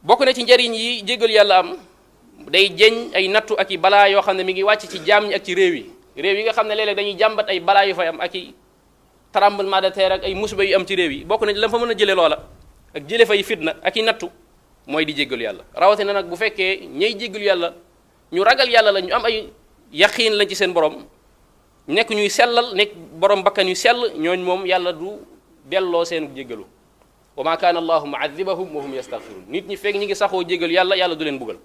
bokk na ci njariñ yi jéggalu yàlla am day jeñ ay nattu ak i balaa yoo xam ne mi ngi wàcc ci jaam ñi ak ci réew yi nga xam ne léeg-léeg dañuy jàmbat ay balaa yu fay am ak i tremblement de terre ak ay musiba yu am ci réew yi bokk na ci la fa mën a jële loola ak jële fay fitna ak i nattu mooy di jéggalu yàlla rawatina nag bu fekkee ñay jéggalu yàlla ñu ragal yàlla la ñu am ay yaqiin lañ ci seen borom nekk ñuy sellal nekk borom bakkan yu sell ñooñ moom yàlla du delloo seen jéggalu wa ma kaana allahu muadibahum wa hum yastaghfirun nit ñi fekk ñi ngi saxoo jéggalu yàlla du leen buggal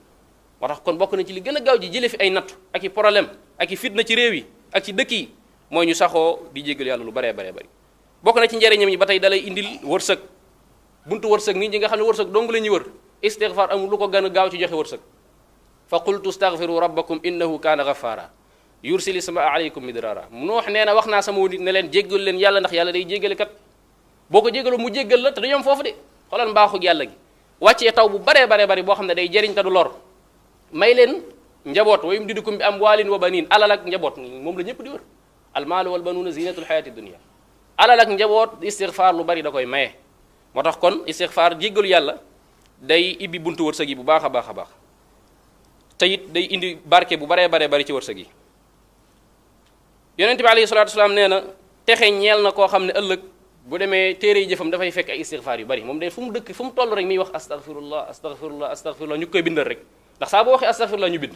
moo tax kon bokk na ci li gën a gaaw ji jële fi ay nattu ak i problème ak i fitna ci réew yi ak ci dëkk yi mooy ñu saxoo di jéggalu yàlla lu baree baree bari bokk na ci njëriñam ñi ba tey dalay indil wërsëg buntu wërsëg nit ñi nga xam ne wërsëg dong la ñuy wër istighfar amul lu ko gën a gaaw ci joxe wërsëg fa qultu astaghfiru rabbakum innahu kaana ghaffara yursili samaa alaykum midrara noox nee na wax naa sama nit ne leen jéggal leen yàlla ndax yàlla day jéggale kat boo ko jéggaloo mu jéggal la te du yom foofu de xoolal mbaaxug yàlla gi wàccee taw bu baree baree bari boo xam ne day jëriñ te du lor may leen njaboot wa yumdidukum bi amwaalin wa baniin alal ak njaboot moom la ñëpp di wër almaalu wal banuuna zinatul xayaati dunia alal ak njaboot istighfar lu bari da koy maye moo tax kon istighfar jéggalu yàlla day ibbi buntu wërsëg yi bu baax a baax a baax te it day indi barke bu baree baree bari ci wërsëg yi yonente bi alayhi salatu wasalaam nee na texe ñeel na koo xam ne ëllëg bu demee téere yi jëfam dafay fekk ay istighfar yu bari moom de fu mu dëkk fu mu toll rek miy wax astaghfirullah astaghfirullah astaghfirullah ñu koy bindal rek ndax saa boo waxee astaghfirullah ñu bind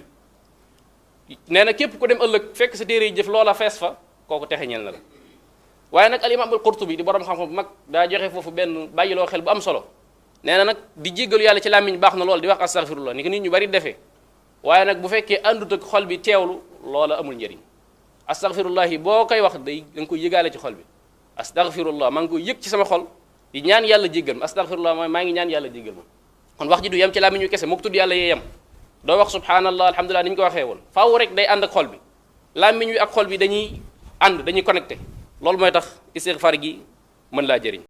nee na képp ku dem ëllëg fekk sa téere yi jëf loola fees fa kooku texe ñeel na la waaye nag al imam al qurtubi di borom xam-xam bu mag daa joxe foofu benn bàyyiloo xel bu am solo nee na nag di jéggalu yàlla ci làmmiñ baax na lool di wax astaghfirullah ni ko nit ñu bari defee waaye nag bu fekkee àndut ak xol bi teewlu loola amul njëriñ astaghfirullah yi boo koy wax da nga koy yëgaale ci xol bi astaghfirullah maa ngi koy yëg ci sama xol di ñaan yàlla jéggal ma astaghfirullah mooy maa ngi ñaan yàlla jéggal ma kon wax ji du yem ci làmmiñ ñu kese mook tudd yàlla yee yem doo wax subhanallah alhamdulilah ni ñu ko waxee woon faaw rek day ànd ak xol bi làmmiñ wi ak xol bi dañuy ànd dañuy connecté loolu mooy tax istighfar gi mën laa jëriñ